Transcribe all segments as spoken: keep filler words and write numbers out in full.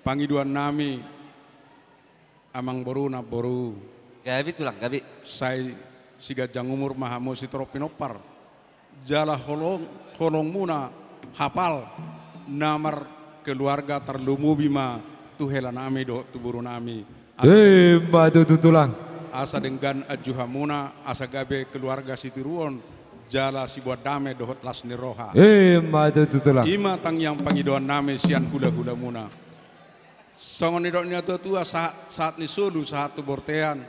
Pangidoan nami, amangboru, namboru. Gabe, Tulang, gabe. Sai siganjang umur ma hamu sitorop pinompar. Jala holong, holongmuna hapal na markeluarga, tarlumobi ma tu hela nami dohot tu boru nami. Asa, emma tutu, Tulang. Asa denggan anju hamuna, asa gabe keluarga sitiruon, jala siboan dame dohot las ni roha. Emma tutu, Tulang. I ma tangiang pangidoan nami sian hula-hulamuna. Songon nidok ni natua-tua, sahat, sahat ni solu, sahat tu bontean.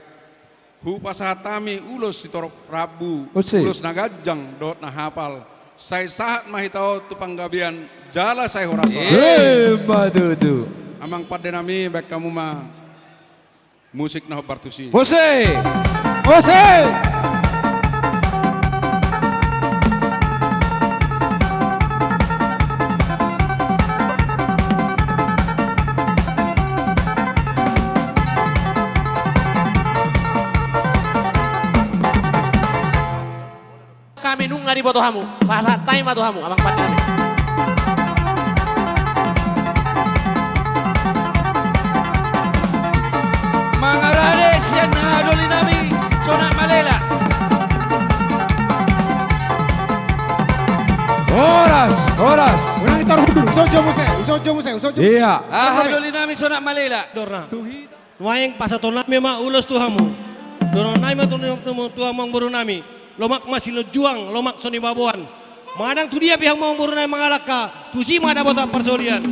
Hupasahat hami ulos sitorop rambu, ose, ulos na ganjang dohot na hapal. Sai sahat ma hita on tu panggabean, jala sai horas-horas. Emma tutu. Amang pande nami, baen hamu ma musik na hombar tusi. Ose! Ose! Hami nunga diboto hamu. Pasahat hami ma tu hamu, amang pande nami. Mangarade sian hahadoli nami, Sonak Malela. Horas, horas. Ulang tar hudur, usojo muse, usojo muse, usojo muse. Iya. Hahadoli nami, Sonak Malela. Dorna. Nuaeng pasahaton nami ma ulos tu hamu. Dohonon nami ma tu, tu, tu hamu, amangboru nami. Lomak ma sinunjuang, lomak so nibaboan. Manang tudia pe hamu, amangboru nami, mangalangka, tusi ma dapotan parsaulian.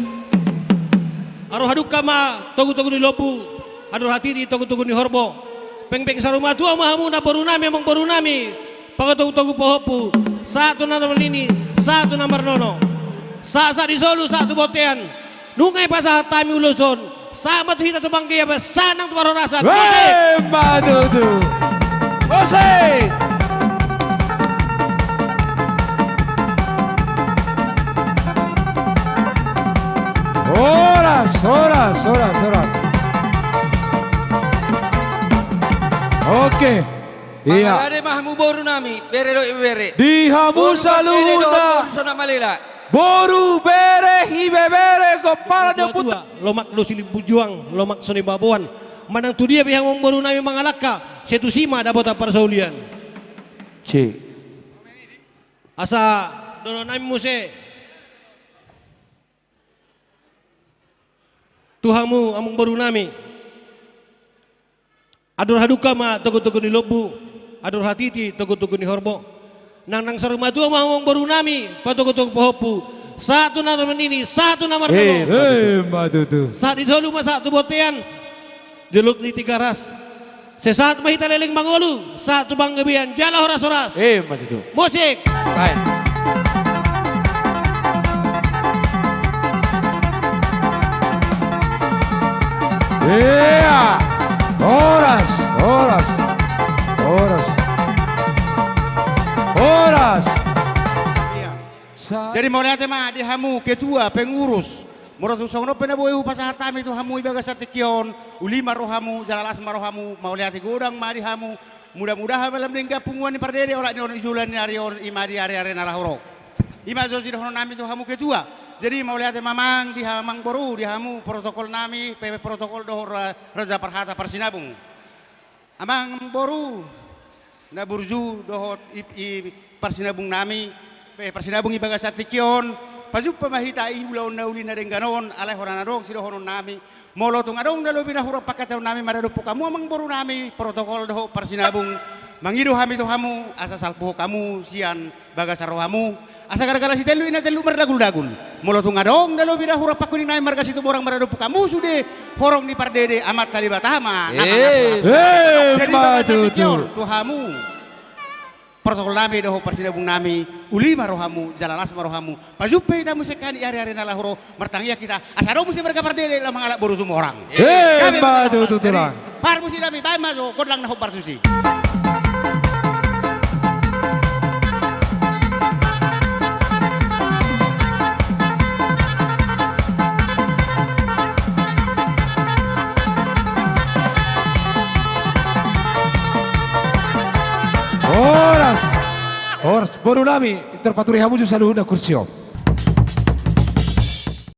Andor hadungka ma togu-togu ni lombu, andor hatiti togu-togu ni horbo. Penggeng saur matua ma hamu, namboru nami, amangboru nami. Patogu-togu pahompu, sahat tu na marnini, sahat tu na marnono. Sahat, sahat di solu, sahat tu bontean. Nunga dipasahat hami ulos on, sahat ma tu hita tu panggabean, sahat nang tu parhorasan. Emma tutu. Ose! Horas, horas, horas, horas. Oke. Iya. Mangarade ma hamu, boru nami, bere dohot ibebere. Di hamu saluhutna. Boru, bere dohot boru, Sonak Malela. Boru, bere, ibebere, gompar ni ompunta. Lomak do sinunjuang, lomak so nibaboan. Manang tudia pe hamu, amangboru nami, mangalangka, sai tusi ma dapotan parsaulian. Si. Asa dohonon nami muse tu hamu, amangboru nami. Andor hadungka ma togu-togu ni lombu, andor hatiti togu-togu ni horbo. Nang, nang saur matua ma hamu, amangboru nami, patogu-togu pahompu. Sahat tu na marnini, sahat tu na marnono. Emma tutu. Sahat di solu ma sahat tu bontean. Dolok ni Tigaras. Sai sahat ma hita leleng mangolu, sahat tu panggabean, jala horas-horas. Emma tutu. Musik. Baik. Iya. Horas, horas. Horas. Horas. Iya. Sa- Jadi mauliate ma di hamu ketua, pengurus. Molo tung songon on pe na boi hupasahat hami tu hamu di bagasan tingki on, uli ma rohamu, jala las ma rohamu, mauliate godang ma di hamu. Mudah-mudahan ma lam denggan punguan ni Pardede, olat ni on, di joloan ni ari on, i ma di ari-ari na laho ro. I ma jo sidohonon nami tu hamu ketua. Jadi mauliate ma, amang, di ha-, amangboru, di hamu protokol nami, pe protokol dohot ra-, raja parhata parsinabung. Amangboru na burju dohot i, i parsinabung nami, pe parsinabung di bagasan tingki on, pajumpa ma hita di ulaon na uli na denggan on, alai hona na adong sidohonon nami. Molo tung adong na lobi na hurang pangkataion nami maradophon hamu, amangboru nami, protokol dohot parsinabung, mangido hami tu hamu, asa salpuhon hamu sian bagasan rohamu. Asa gara-gara sitelu i na telu mardagul-dagul. Molo tung adong na lobi na hurang pangkuning nami marga Situmorang maradophon hamu sude horong ni Pardede, Amanta Debata ma na mangatur. Eh. Jadi, emma tutu. Tu hamu protokol nami dohot parsinabung nami, uli ma rohamu, jala las ma rohamu. Pajumpa hita muse kan di ari-ari na laho ro, martangiang hita. Asa adong muse marga Pardede, lam mangalap boru Situmorang. Eh, emma tutu, Tulang. Parmusik nami, baen ma jo gondang na hombar tusi. Horas. Horas. Boru nami, tarpaturi hamu jo saluhutna kursi on.